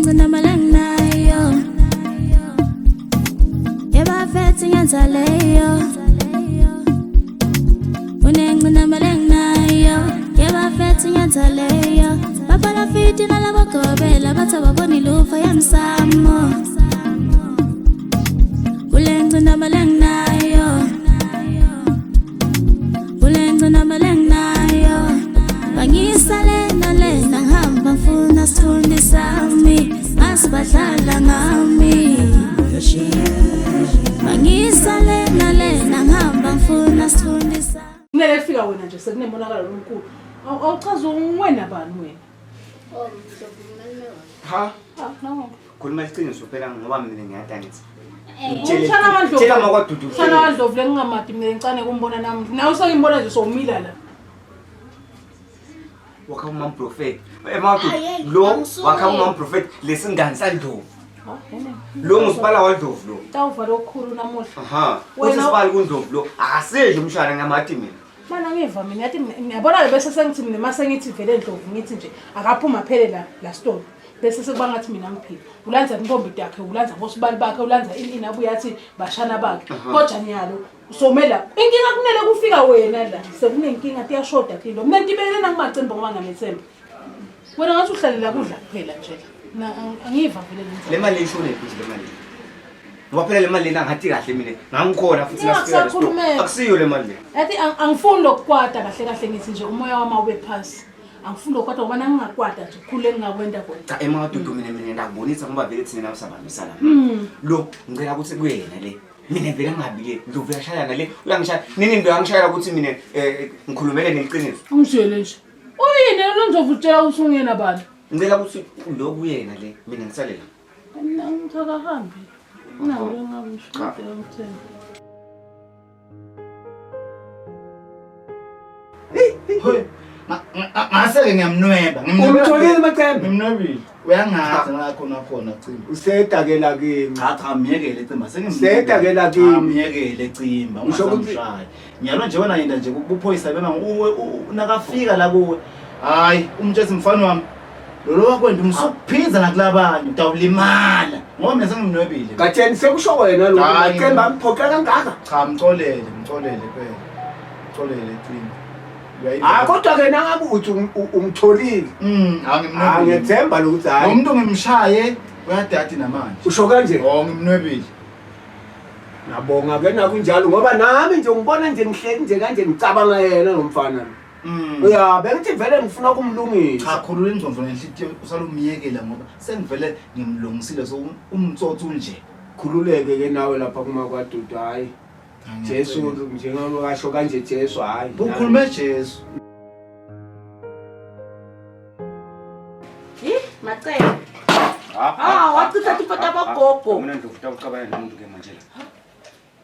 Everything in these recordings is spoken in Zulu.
ngcinamba lenginayo Yebafethi ngenza leyo Unengcinamba lenginayo Yebafethi ngenza leyo Babalafiti nalabagobela bathi ababoni lufa yemsamo Kule ngcinamba lenginayo Kule ngcinamba lenginayo Bangisale nalena ngihamba ngifuna sithunzi sami Ngasibadlala ngami Bangisale nalena ngihamba ngifuna sithunzi sami Kumele kufika wena nje sekunemonakalo omkhulu. Awuchaza wena bani wena? Oh, Ndlovu umalume wami. Ha, Ah, no. khuluma iqiniso phela ngoba mina ngiyadanisa. Umshana kaNdlovu. Tshela makwadudu. Umshana kaNdlovu lengingamadi mina ngicane kumbona namuhla. Nawe usengibona nje sowumila la. Wakha umam prophet. Emadudu Hayi, lo angisuye. wakha umam prophet lesingane saNdlovu. Ha, yena. Lo ngusibala waNdlovu lo. Tawuva lokukhulu namuhla. Aha. Wena- Uthi sibali kuNdlovu lo. Akasedli umshana ngamati mina. Mana ngiva mina yathi ngiyabona ke bese sengithi mina mase ngithi vele Ndlovu ngithi nje akaphuma phele la la story. Bese sekuba ngathi mina ngiphila. Ulanza intombi yakhe, ulanza bosibali bakhe, ulanza ini ini abuye athi bashana bakhe. Kodwa nyalo usomela inkinga kunele kufika wena la. Sekunenkinga tiyashoda tinto. Mina ngibekele nakumacimbi ngoba ngamethemba. Wena ngathi uhlalela kudla kuphela nje la. Na angiva vele le Le mali ishone phi le mali? Ngoba phela le mali lena ngathi kahle mina ngangikhona futhi nasifika le store. Ningakusakhulumela. Akusiyo le mali le. Yathi angifuni lokukwata kahle kahle ngithi nje umoya wami awube phasi. Angifuni lokukwata ngoba nangingakwata nje kukhulu engingakwenda kona. Cha emadudu mina mina ngakubonisa ngoba vele thina nawe sabambisana. Lo ngicela ukuthi kuyena le. Mina vele ngingabi le. Ndlovu uyashayana le. Uyangishaya. Nini into yangishayela ukuthi mina ngikhulumele neliqiniso. Ungishele nje. Uyini lo Ndlovu utshela ukuthi ungena bani? Ngicela ukuthi lo kuyena le mina ngisale la. Mina ngithi akahambe. Nawe ngakusho Cha. ngibheka ngitheni. Ngase-ke ngiyamnweba. Umtholile Macembe? Ngimnwebile. Uyangazi ngakhona khona Cimba. Usedakela kimi. Cha cha myekele Cimba sengimnwebile. Sedakela kimi. Cha myekele Cimba Usho ukuthi- ungasamshayi. Nyalo nje wena yenda nje kubuphoyisa bema uwe nakafika la kuwe. Hayi umtshezi mfana wami. Lolo wakwenda umsukuphinza nakulabanye utawulimala ngoba mina sengimnwebile. Gatsheni sekusho wena lo Hayi. Macembe amphoqe kangaka. Cha mxolele mxolele phela. Mxolele Cimba. Uyayiva. Hayi kodwa ke nangabe uthi umtholile. Angimnwebile. Ah ngiyethemba lokuthi Lo hayi. muntu ngimshaye uyadadi namanje. Usho kanje. Oh ngimnwebile. Ngabonga ke nakunjalo ngoba nami nje ngibona nje ngihleki nje kanje ngicabanga yena lo mfana lo. Ya bengithi vele ngifuna ukumlungisa. Cha khulula ingqondo nenhliziyo usalumyekela ngoba sengivele ngimlungisile so umtsotsi unje. Khululeke ke nawe lapha kuma kwadudu hayi. Jesu njengoba kasho kanje Jesu hayi. Ukhulume Jesu. Hi, Macele. Ah, wachitha tipho tabogogo. Mina Ndlovu utawucabana nomuntu ke manje la.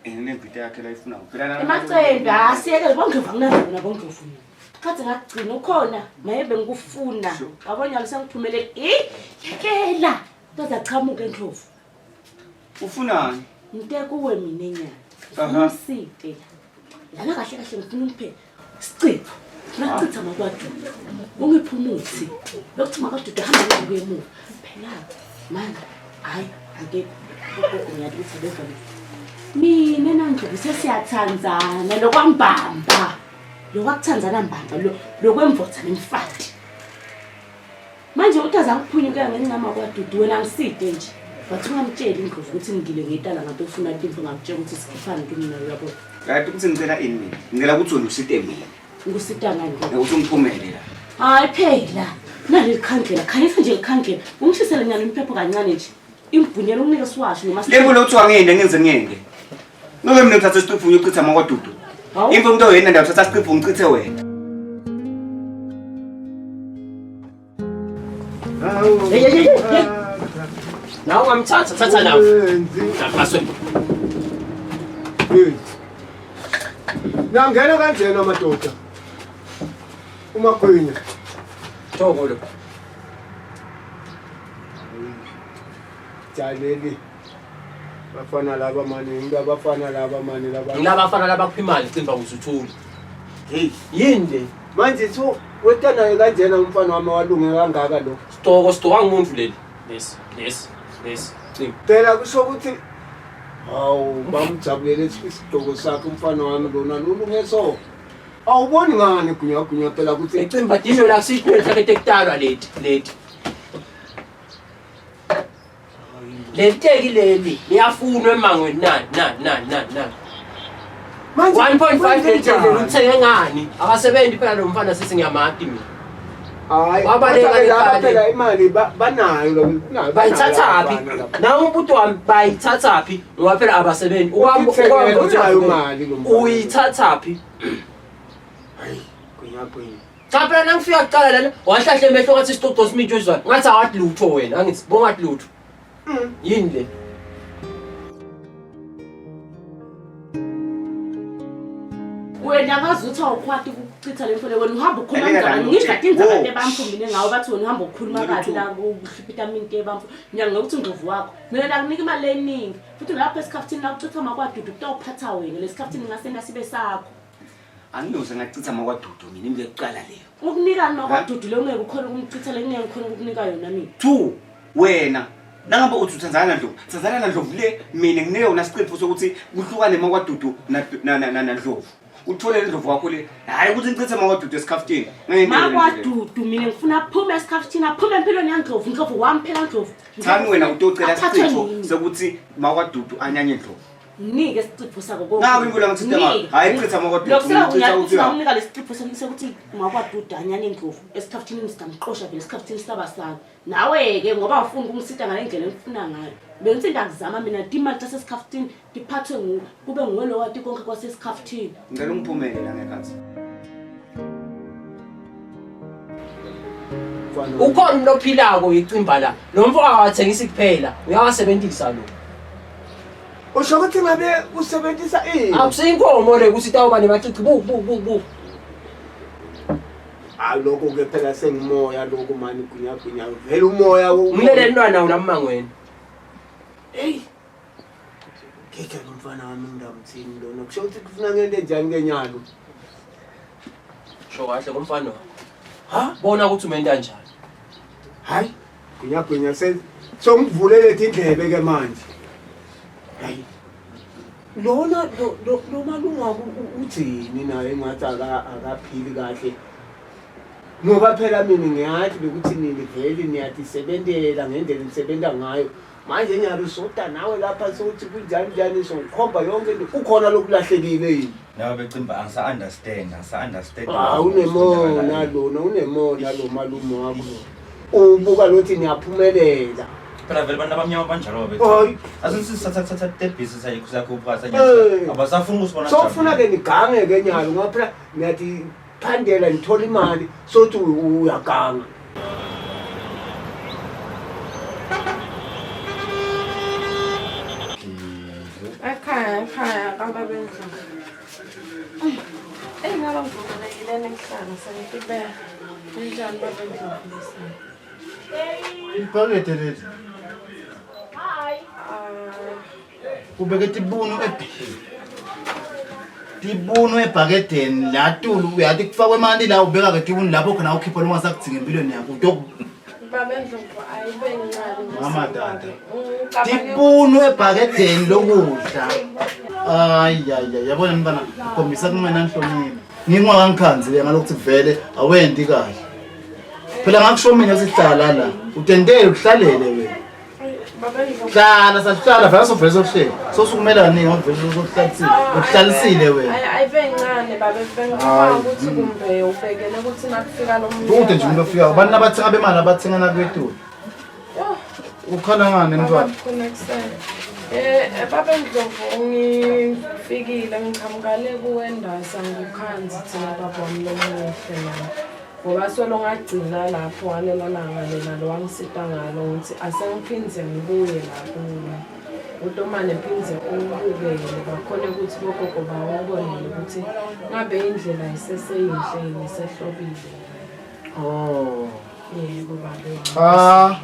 Ene lembita yakhe la ifuna phela na. Emacembe asiyekele bondlovu anginandaba nabondlovu mina. Khathi ngakugcina ukhona maye bengikufuna. Yabona nyalo sengiphumele eh yekela. Tozachamuka endlovu. Ufunani? Ngite kuwe mina nyana. Aha. Usite la. Lana kahle kahle ngifuna ungiphe isicipho. Ngifuna ukuchitha makwadudu. Ungiphe umuthi. Lokuthi makwadudu hamba ngibuye emuva. Phela manje hayi akekho. Ugogo ngiyathi ukuthi abeva mina nandlovu sesiyathandzana lokwambamba lokwakuthandzana mbamba lokwemvotha nemfati manje uthi azangiphunyukela ngencama kwadudu wena ngiside nje wathi ungamtsheli indlovu ukuthi ngile ngiyitala ngato ufuna timfo ngakutshela ukuthi sikhiphane kimi nayo uyabona Kanti ukuthi ngicela ini mina? Ngicela ukuthi wena usite mina. Ngikusita ngani ke? Ukuthi ungiphumele la. Hayi phela naleli khandlela khanyisa nje likhandlela ungishisele nyana impepho kancane nje imbhunyela unginike siwasho noma Le mbulo kuthiwa ngiyende ngenze ngiyende. Ngobe mina ngithatha isiqephu ngiyochitha makwadudu. Hawu. Imvo umuntu oyena ndawo uthatha isiqephu ngichithe wena. Hey, hey, hey, hey. Nawe ungamthatha, thatha nawe. Napaswe. Hey. Nangena kanjena madoda. Umagwinya. Thoko lo. Jaleli. Bafana laba mani, into abafana laba mani laba. Ngilaba afana labakupha imali cimba ukuze uthule. Hey, Yini le? manje so wetana kanjena umfana wami walunge kangaka lo. Sitoko sitoko angumuntu leli. Lesi, lesi, lesi. Cima. Phela kusho ukuthi hawu bamjabulele isigqoko sakhe umfana wami lona lolunge so. Awuboni ngani gunya gunya phela ukuthi Icimba dino la sitwe sakhe tekutalwa leti, leti. Leli teki leli liyafunwa emangweni nani nani nani nani nani. manje 1.5 leli kwenzenjani? uthenge ngani? Akasebenzi phela lo mfana sisi ngiyamati mina. Hayi, Wabaleka kodwa ke laba le phela imali banayo lo nayo. Bayithathaphi? Nawe umuntu wami bayithathaphi? Ngoba phela abasebenzi. Uthengele, unayo imali lo mfana. Uyithathaphi? Gunya gunya. Cha phela nangifika kuqala lana wahlahle emehlo ngathi isicoco simitsho izwana. Ngathi awathi lutho wena, angithi bongathi lutho. Yini le? Wena ngazi ukuthi awukwati ukuchitha le mfo le wena uhamba ukhuluma Lalela mzalwane la, ngiva tindzaba Wo. tebantfu mina ngawe bathi wena uhamba ukhuluma kabi la kuhlipita minti yebantfu mina ngikuthi ndlovu wakho mina la kunika imali eningi futhi lapha esikhaftini la kuchitha makwadudu kutawuphatha wena lesikhaftini ngasena sibe sakho. Anginoze ngachitha makwadudu mina into yokuqala leyo. Ukunikani makwadudu le ungeke ukhona ukumchitha le ngeke ngikhona ukukunika yona mina. Two, wena nangabe uthi uthandzana naNdlovu, thandzana naNdlovu le mina nginike yona isiqephu sokuthi kuhlukane makwadudu naNdlovu. Uthole le Ndlovu wakho le. Hayi ukuthi ngichithe makwadudu esikhaftini. Ngeke ngeke le nto leyo. Makwadudu mina ngifuna aphume esikhaftini aphume empilweni yaNdlovu Ndlovu wami phela Ndlovu. Thami wena utocela Aphathwe isichitho yini? sokuthi makwadudu anyanye Ndlovu. Mnike isicipho sakho konke. Nawe imvula ngithinta ngayo. Mnike. Hhayi, chitha makwadudu, Lokhu ngicitha ukuthi sewukunika lesicipho sokuthi makwadudu anyane indlovu esikhaftini singamxosha vele esikhaftini saba sakhe. Nawe-ke ngoba ufuna ukungisita ngale ndlela engifuna ngayo. Bengithi ndakuzama mina timali tasesikhaftini tiphathwe nguwe kube nguwe lo wati konke kwasesikhaftini. Ngicela ungiphumele la ngekhathi. Mfana wami. Ukhona umuntu ophilako icimba la. Lo mfo akawathengisi kuphela, uyawasebenzisa lo. Usho ukuthi ngabe usebenzisa ini? Akusiyinkomo le ukuthi itawuba nemacici bu bu bu bu. Hayi lokho ke phela sengimoya lokho mani gunya gunya. Vele umoya Ngilele mntwana wona mmangweni. Hey. Khetha lo mfana wami ngidamthini lona. Kusho ukuthi kufuna ngente njani ke nyalo? Sho kahle komfana wakho. Ha? Bona ukuthi umenta njani. Hayi, gunya gunya se songivulele indlebe ke manje. Hayi. Lona lo lo lo malunga uthini naye engathi akaphili kahle. Ngoba phela mina ngiyathi lokuthi nini vele niyadisebentela ngendlela nisebenza ngayo. Manje ngiyalusoda nawe lapha sokuthi kunjani njani sokukhomba yonke into ukhona lokulahlekile yini? Nawe becimba angisa-understand, angisa-understand. Ah unemona lona unemona lo malume wakho. Ubuka lothi niyaphumelela. Phela vele abantu abamnyama banjalo Hayi. becimba. Asithi sithatha thatha tebhisi sayikhupha Eh. sanyasa. Abasafuni ukusibona. Sofuna ke nigange ke nyalo ngoba phela niyathi phandela nithola imali sothi uyaganga. Ekhaya, ekhaya, kababendlu. Eyi ngaba ngivumelekile nekuhlala sengitubeka. Kunjani babendlu? Ibhakede leli. Ubeke tibunu tibunu ebhakedeni la tulu uyathi kufakwe emanti la ubeka ke tibunu lapho khona ukhipha longasakudzinga empilweni yakho. Babendlovu ayibe ncane. Mama tata. Tibunu ebhakedeni lokudla. Hayi hayi yabona mntwana ukhombisa kumina nhlonipho. Ngingwakangikhanzile ngalokuthi vele awendi kahle. Phela ngakusho mina sihlala la. Utendele uhlalele wena. Babendlovu. Hlala sahlala vele sovele sokuhlela. Sosukumela kaningi ngoba vele sokuhlalisile. Ukuhlalisile wena. Ayibe ncane babe bengicabanga ukuthi kumbe ubhekene ukuthi nakufika lo muntu. Kude nje umuntu ofika abantu abathenga bemali abathenga nakwetulu. Ukhala ngani mntwana? Khona ekuseni. Baba Ndlovu ngifikile ngiqhamuka le kuwendasa ngikhanzi thina baba wami lomuhle nami. Ngoba solo ngagcina lapho ngalela langa lela lo wangisita ngalo ngithi asengiphindze ngibuye la kuwe. Utomane phindze ungibukele bakhone ukuthi bogogo bawubonele ukuthi ngabe indlela iseseyinhle yini isehlobile. Oh. Yebo babe wami. Ah.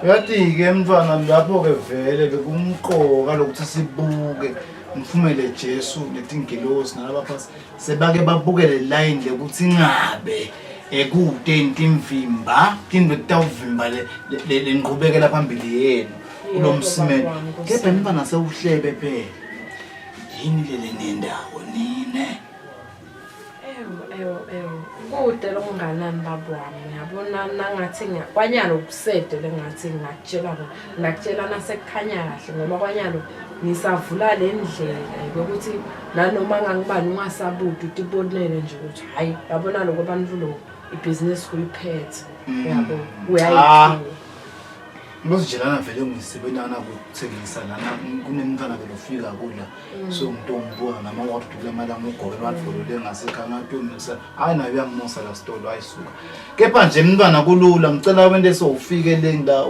Uyathi-ke mntwana lapho-ke vele bekumqoka lokuthi sibuke ngifumele Jesu netingilosi nalaba phasi sebake babuke le line lekuthi ingabe Kute intimvimba tintfo titawuvimba le nqhubekela phambili yenu kulo Yebo, msimelo. baba wami, Nkosi Kepha yami. nimntwana sewuhlebe phela. Yini lele nendawo nine? Ewu, ewu, ewu. Kude lokunganani baba wami, yabona nangathi kwanyalo kusede lengathi ngingakutshela kona. Ngingakutshela nasekukhanya kahle ngoba kwanyalo ngisavula le ndlela yokuthi nanoma ngangibani ungasabuti utibonele nje ukuthi hhayi yabona lokho abantu lokhu ibhizinisi kuyiphethe. Uyabo, Cha. uyayithuka. Ngozitshelana vele ngisebenzana kuthengisa lana kunemntwana vele ufika kula. So umuntu ongibuka nama wathi kula malanga ugobe wadvolole ngasekhaya ngatomisa. Hayi naye uyangimusa la sitolo ayisuka. Kepha nje mntwana kulula ngicela wente sowufike le nda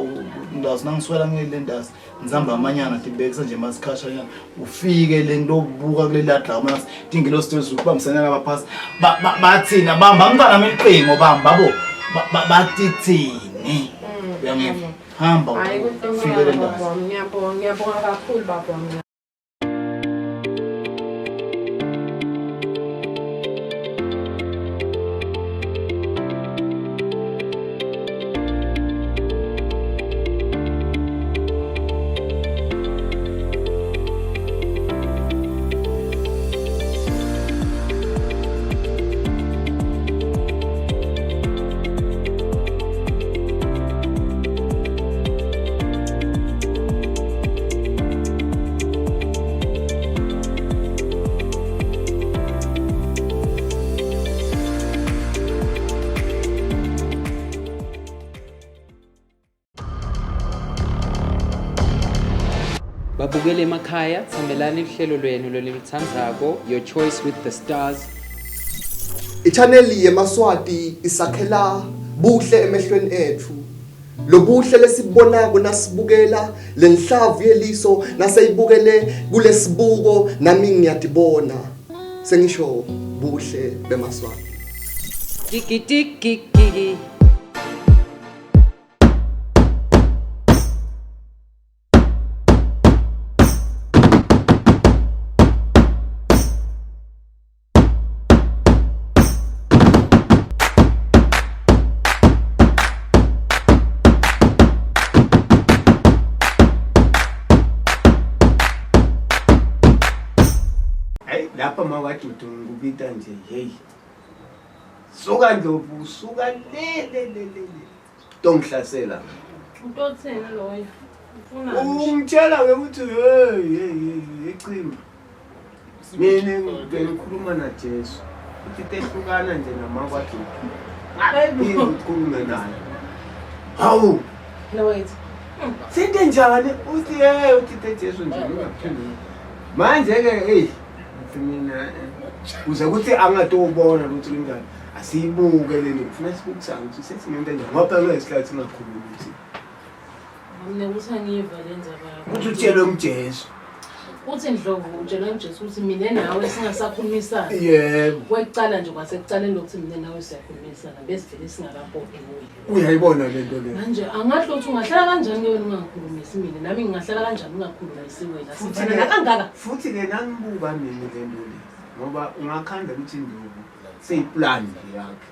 ndazi nangiswela ngile ndazi. Ngizamba amanyana tibekisa nje masikhashanyana ufike le ngilobuka kuleli ladla mase tingilo sitolo ukubambisana labaphasi bathina bamba mntwana miqingo bamba bo batithini uyangiva hamba Hhayi ufike le kude ndawo baba wami, ngiyabonga, ngiyabonga kakhulu baba wami. Babukele emakhaya, thambelani uhlelo lwenu lolulithandzako, Your Choice with the Stars. I-channel yemaswati isakhela buhle emehlweni ethu. Lobuhle lesibonako nasibukela lenhlavu yeliso naseyibukele kulesibuko nami ngiyatibona. Sengisho buhle bemaswati. Gigi tiki gigi. Hayi lapha makwadudu ngikubita nje hey. Suka Ndlovu suka le le le le. le. Tongihlasela. Utothini loyo? Ufuna Ungitshela ke ukuthi hey hey hey echimba. Mina bengikhuluma na Jesu. Uthi tehlukana nje namakwadudu. Hayibo. Ukhulume naye. Hawu, No wait. sinte njani? Uthi hey uthi te Jesu nje ngingaphendula. Manje ke hey ngithi mina kuze kuthi angatobona ukuthi kunjani. Asiyibuke le nto ngifuna sibukisane ukuthi sethi ngento enjani ngoba phela kulesikhathi singakhulumi ukuthi Mina ukuthi angiyiva le ndzaba yakho. uthi utshelwe nguJesu. Uthi Ndlovu utshelwe nguJesu ukuthi mina nawe singasakhulumisana. Yebo. Kwekucala nje kwasekucaleni lokuthi mina nawe siyakhulumisana besivele singakaboni kuye. Uyayibona le nto le. Manje angahle ukuthi ungahlala kanjani ke wena ungangikhulumisi mina nami ngingahlala kanjani ungakhulumisi wena Futhi sifana ke- nakangaka. Futhi ke nangibuka mina le nto le ngoba ungakhanda ukuthi Ndlovu seyiplan nje yakhe.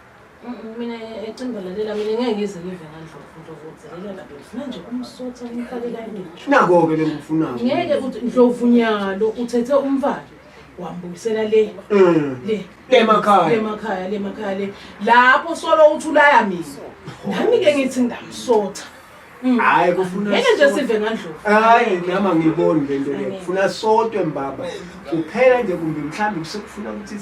Mina ecimba lalela mina ngeke ngize ngive ngandlovu Ndlovu udzelela kabi ngifuna nje umsotha umfakela imitsho. Nako-ke lengikufunayo. Ngeke uthi Ndlovu nyalo uthethe umfana wambuyisela le le Le emakhaya. le emakhaya le emakhaya le lapho solo uthi ulaya mina nami ke ngithi ngidamsotha. Hayi kufuna Ngeke nje sive ngandlovu. Hayi nami angiyiboni le nto le. Kufuna sodwe mbaba. Kuphela nje kumbe mhlawumbe kusekufuna ukuthi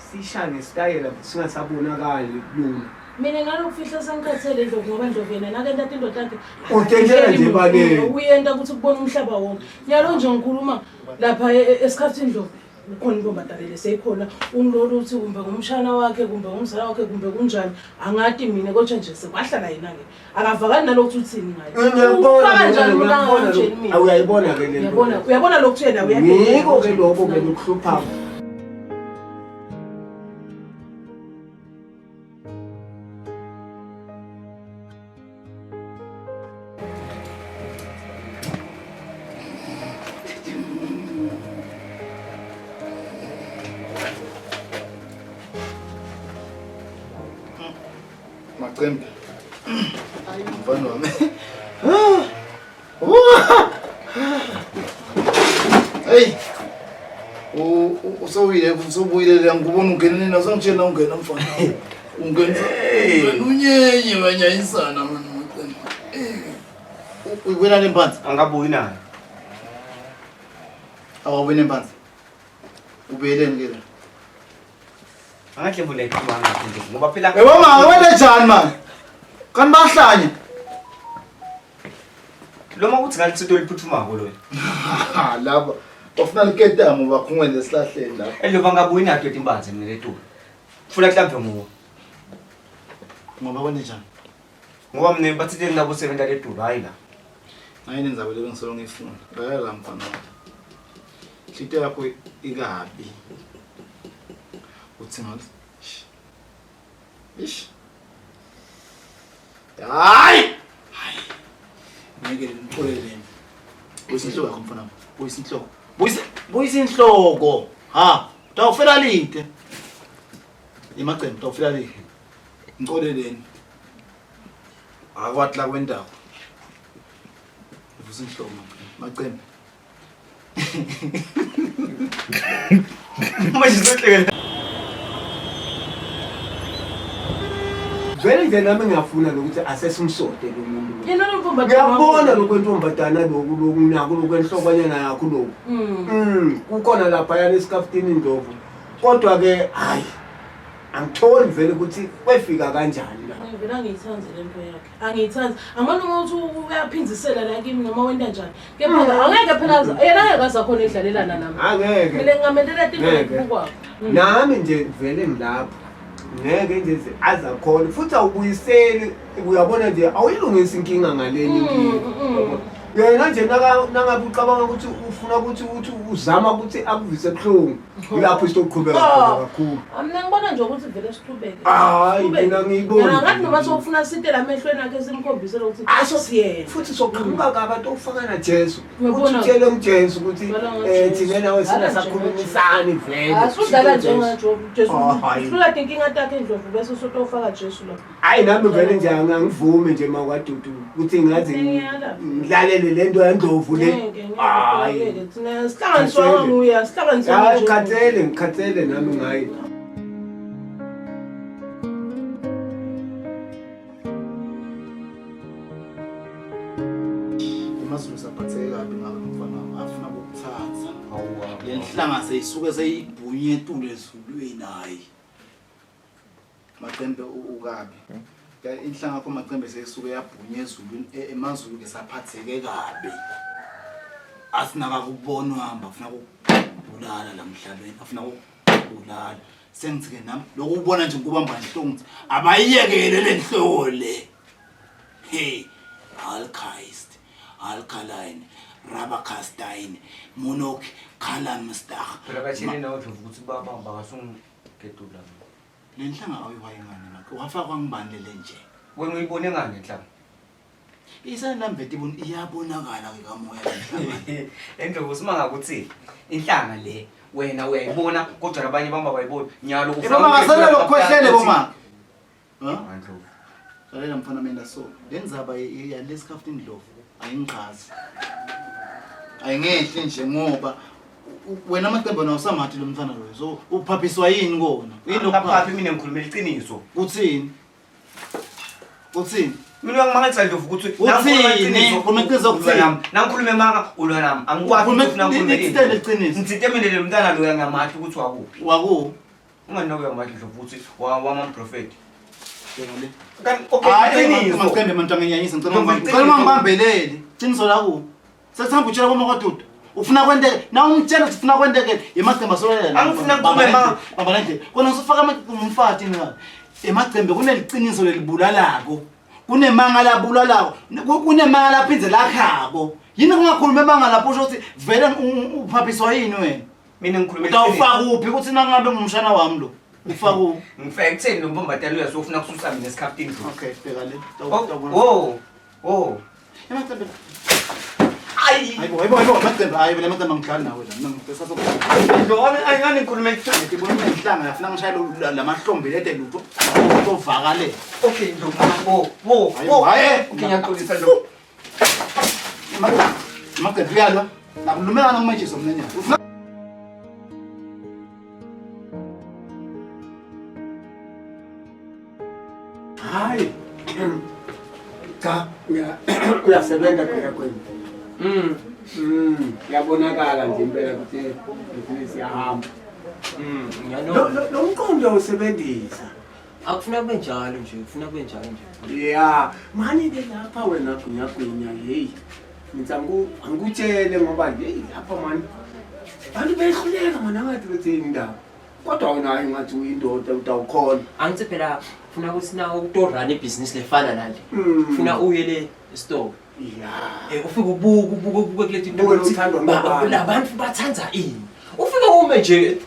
sishaye ngesitayela singasabonakali lula. Mina ngalokufihla sengikhathele Ndlovu ngoba Ndlovu yena nakenta tinto takhe Utentela nje ebaleni. Uyenta ukuthi kubona umhlaba wonke. Nyalo nje ngikhuluma lapha esikhathini Ndlovu ukhona intombazane seyikhona ungilolu uthi kumbe ngumshana wakhe kumbe ngumzala wakhe kumbe kunjani angati mina kodwa nje sekwahlala yena ke akavakali nalokhu uthini ngaye. Ngiyakubona Ufaka kanjani umuntu ngiyakubona angamtsheli mina? lokho. Uyayibona ke le nto. Uyabona uyabona lokhu yena Ngiko ke lokho ke lokuhlupha. Macembe. Mfana wami. Hey. Usowile usubuyile la ngikubona ungena nini awusangitshela ungena mfana. Ungena ungena unyenye wanyayisana mani Macembe. Uyibona lempanzi? Angabuyi nayo. Awubona impanzi. Ubuyeleni ke la. Angahle vula iphuma ngakho nje ngoba phela Yebo ma, wena njani ma? Kanti bahlanye. Loma kuthi ngalithinto oliphuthumako loyo. Ha laba bafuna liketamo bakhungwele esihlahleni lapha. Elova ngabuyi nato timbanzi mina letulu. Funa mhlambe nguwe. Ngoba kwene njani? Ngoba mina bathinte ngilabo sebenza letulu hayi la. Ngayi nendzaba le bengisolo ngiyifuna. Lalela la mfana wami. Inhlitiyo yakho ikabi. Uthi ngathi Ish. Hayi! Hayi. Ngeke ngixolele. Buyisa inhloko yakho mfana wami. Buyisa inhloko. Buyisa buyisa inhloko. Ha, utawufela lide. Imacembe utawufela lide. Ngixoleleni. Akwathi la kwendawo. Vusa inhloko macembe. Manje sizohleka. Vele nje nami ngiyafuna lokuthi asesimsote lo muntu lo. Yena lo ntombazana Ngiyakubona lokhu entombazana lokhu lokhu nako lokhu enhlokonyana yakho lokhu. Kukhona laphayana esikafutini Ndlovu. Kodwa ke hayi angitholi vele ukuthi kwefika kanjani la. Vele angiyithandi le nto yakhe. Angiyithandi. Angiboni uma uthi uyaphindzisela la kimi noma wenta njani. Kepha angeke phela yena angeke aze akhona edlalelana nami. Angeke. Mina ngingamentela tinto Ngeke. letibukwako. Nami nje vele ngilapho. Ngeke nje azakhona futhi awubuyiseli uyabona nje awuyilungisi inkinga ngalenye inkinga. Yena nje nangabe ucabanga ukuthi ufuna ukuthi uthi uzama ukuthi akuvise buhlungu kulapho isitoqhubeka khona kakhulu. Mina ngibona nje ukuthi vele siqhubeke. Hayi, Siqhubeke. mina angiyiboni. Mina ngathi noma sofuna sitele amehlweni akhe simkhombise ukuthi siyena. Futhi soqhamuka kabi abantu ofaka na Jesu. Uyabona? Uthi utshele uJesu ukuthi Udlala ngoJesu. thina nawe Dlala singasakhulumisani vele. Asudlala Usho njengaJob Jesu. Ah, hayi. Hlula tinkinga takhe Ndlovu bese usutofaka Jesu lapho. Hayi nami vele nje angivumi nje makwadudu ukuthi ngaze Ngiyala. ngilalele le nto yaNdlovu le. Ngeke, ngeke, Hayi. ngeke. Thina sihlanganiswanga nguye, asihlanganiswanga Hayi nje. ngikhathele ngikhathele nami ngayi. EmaZulu saphatheke kabi ngabe mfana wami afuna ukukuthatha. Le nhlanga seyisuke seyibhunye etulu ezulwini hayi. Macembe ukabi. Inhlanga yakho Macembe seyisuke yabhunye ezulwini emaZulu ke saphatheke kabi. Asinaka kubona uhamba afuna ukubulala la emhlabeni afuna ukubulala. Sengithi ke nami lokubona nje ngikubamba nhloko ngithi abayiyekele le nhloko le. Hey, Alkaist, alkaline, Rabakastine, Monok, Kalamstach. Phela batshele nawe Ndlovu ukuthi baba bakasungigedula. Le nhlanga awuyiwayi ngani makhe? Wafakwa ngibani le nje? Wena uyibone ngani lenhlanga? Isanamvete ibona iyabonakala ke kamoya le nhlanga. Endlovu simanga ukuthi inhlanga le wena uyayibona kodwa labanye bamba bayiboni. Nyalo Eh mama ngasele lokukhwehlele boma. Ha? Ndlovu. Lalela mfana mina so. Le ndzaba yalesikhafu Ndlovu ayingichazi. Ayingehli nje ngoba wena amacembe nawo samathi lo mfana loyo. So uphaphiswa yini kona? Yini Angaphaphi mina ngikhulumela iqiniso. Uthini? Uthini? Mina uyangimangalisa Ndlovu ukuthi Uthini? Ukhuluma iqiniso ulwa kuthini? nami. Nangikhulume manga ulwa nami. Angikwazi Ukhuluma ukuthi ufuna ngikhulume lithini iqiniso? Ngithinte mina le mntana loya ngiyamathi ukuthi wakuphi. Waku? Ungani uyamathi Ndlovu ukuthi wamamprofeti. Kanti okay, iqiniso. Macembe manje anginyanyisa ngicela Ndlovu, ngicela iqiniso. ungangibambeleli. Qiniso la ku. Sekuhamba utshela bomakwadudu. Ufuna kwenteke na umtshela ukuthi ufuna kwenteke emacembe asolela. Angifuna ngikhulume ma- Bamba le ndlela. Kona usufaka umfati ngani? Emacembe kuneliqiniso lelibulalako. Kunemanga labulalako. Kunemanga laphindze lakhako. Yini kungakhuluma emanga lapho usho ukuthi vele uphaphiswa yini wena? Mina ngikhuluma Utawufaka kuphi ukuthi nangabe ngumshana wami lo? Ufaka kuphi? Ngifake kutheni lo mbombatana uyasofuna kususa mina esikhafutini Ndlovu. Okay, bheka le. Oh, oh. Emacembe. Ay Hayi. Hayibo, hayibo, hayibo, Macembe, hayi vele Macembe angidlali nawe la. Mina ngifisa Ndlovu angani ngikhulume ngibona inhlanga yafuna ngishayela lamahlombe lede lutho. Uzovakale. Okay Ndlovu, wo wo Hayibo, wo. hayi. Okay ngiyaxolisa Ndlovu. Macembe uyalwa. Akulumeka nokumejiso mina nyaka. Ufuna Hayi. Cha, uyasebenza phela kwenu. Yabonakala nje impela ukuthi ibhizinisi iyahamba. Lo mqondo usebenzisa. Akufuna kube njalo nje, kufuna kube njalo nje. Ya, mani ke lapha wena gwinya gwinya hey. Ngithi angikutshele ngoba nje hey lapha mani. Bantu behluleka mana ngathi ukuthi indaba. Kodwa wena hayi ngathi uyindoda utawukhona. Angithi phela funa ukuthi nawe utorun ibhizinisi lefana nale. Funa uye le store. Yeah. Ufike ubuke ubuke ubuke kuleti Ubuke uthandwa ngabantu. Labantu bathanda ini. Ufike ume nje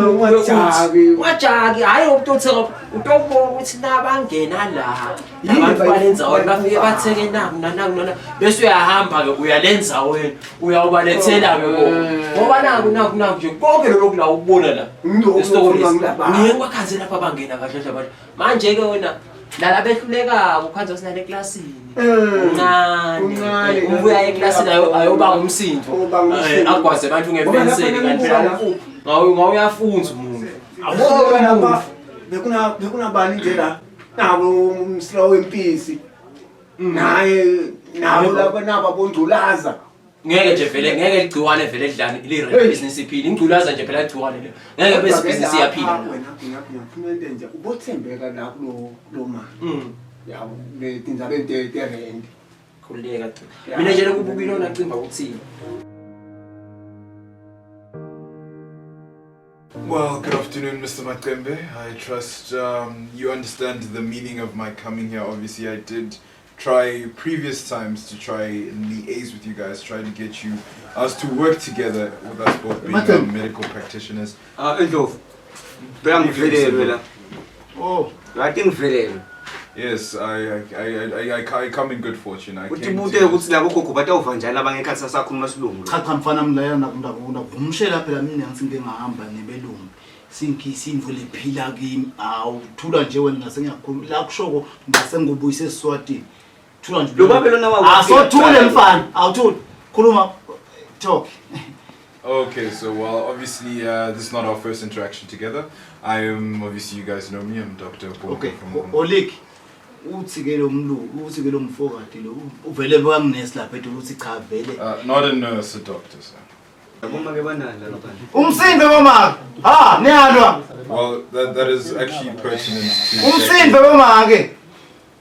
Ungajaki. Ungajaki, hayi ukutothenga utobona ukuthi nabangena la. Yini Abantu balenza wena bafike bayibuka? bathenge naku nanaku nana bese uyahamba ke uyalenza wena uyawubalethela ke bona. Ngoba naku naku naku nje konke lokhu la ukubona la. Ngilokhu Esitolo okufunwa lesi. ngilaba. Ngeke kwakhanze lapha bangena kahle nje abantu. Manje ke wena nalabehluleka ukhanze sinale eklasini. Uncane. Uncane. Ubuya eklasini ayobanga umsindo. Obanga umsindo. Agwaze abantu Ngoba lapha ngefenseli kanti ngibuka phela la. ngawuyafunza umuntu. Awubona lapha bekuna bekunabani nje la nabo umsila wempisi. Naye nabo laba nabo bongculaza. Ngeke nje vele ngeke ligciwane vele lidlane li business iphile. Ingculaza nje phela igciwane le. Ngeke bese business iyaphila. Wena ngiyafuna into nje ubothembeka la kulo lo mali. Yabo le tindzaba te rent. Khululeka. Mina nje lokubukile ona cimba ukuthini. Well, good afternoon, Mr. Matembe. I trust you understand the meaning of my coming here. Obviously, I did try previous times to try and liaise with you guys, try to get you us to work together with us both being Matembe. medical practitioners. Ndlovu. Phela ngivelelwe la. Oh. Ngathi ngivelelwe. Yes, I come in good fortune. I Uthi came ubute to ukuthi labo gogo batawuva njani abangekhathi sasakhuluma silungu. Cha cha mfana mlayela nakuvumshela phela mina ngithi ngike ngahamba nebelungu. Sinki lephila kimi. Awuthula nje wena ngase ngiyakhuluma. La kushoko ngase ngubuyise eSwatini. Thula nje. Lo babe lona wa- Asothule mfana. Awuthule. Khuluma talk. Okay, so well, obviously, this is not our first interaction together. I am obviously you guys know me. I'm Dr. Bongo Okay. from Olik uthi ke lo mlungu, uthi ke lo mfokade lo uvele banginesi lapha ethi uthi cha vele. Not a nurse, a doctor, sir. Yaboma ke banani lapha. Umsindo bomake. Ha, niyalwa. Well, that is actually pertinent to Umsindo bomake.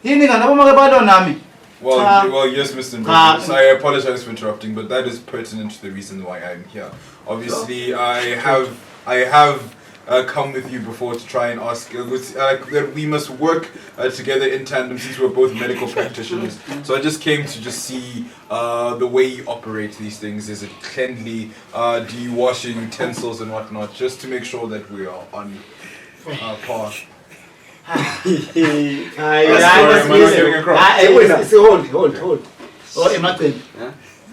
Yini ngani abomake balwa nami? Well, Cha. well, yes, Mr. Cha. Ndlovu. I apologize for interrupting, but that is pertinent to the reason why I'm here. Obviously, I have come with you before to try and ask that we must work together in tandem since we're both medical practitioners. So I just came to just see the way you operate these things. Is it cleanly? Do you wash your utensils and whatnot? Just to make sure that we are on par. Hayi, Sorry, am I not getting across? hayi, hold hold hold. Oh, emacembe.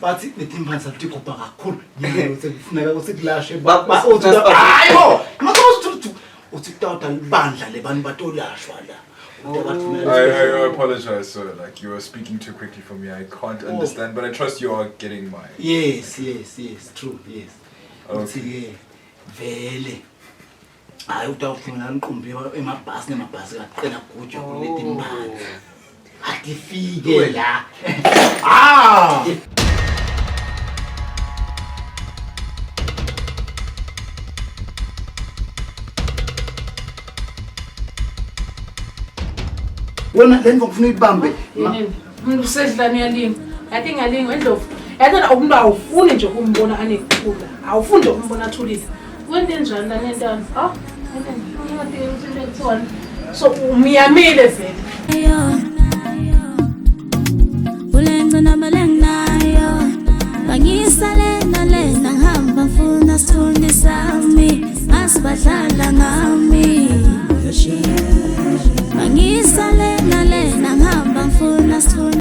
Bathi letimphansi atigubha kakhulu. Nyalo sekufuneka ukuthi kulashwe. Uthi hayibo, mase uthi kutawuda libandla lebantu batolashwa la. I apologize, sir. Like you are speaking too quickly for me. I can't understand, but I trust you are getting my. Yes, yes, yes, true, yes. Okay. Uthi ke vele hayi utawufuna niqumbi emabhasi nemabhasi kaqela gujwa kuletimphansi. Atifike la. Ah! Wena le ndvo ngifuna uyibambe. Umuntu usedlani uyalinga. Yathi ngiyalinga Ndlovu. Yathi umuntu awufuni nje ukumbona anekuthula. Awufuni nje ukumbona athulile. Wente njani la nentana? Ha? So umyamile vele. Kulengcina balenginayo bangisalena lena ngihamba ngifuna sithunzi sami ngasibadlala ngami bangisalena lena ngihamba ngifuna sithunzi.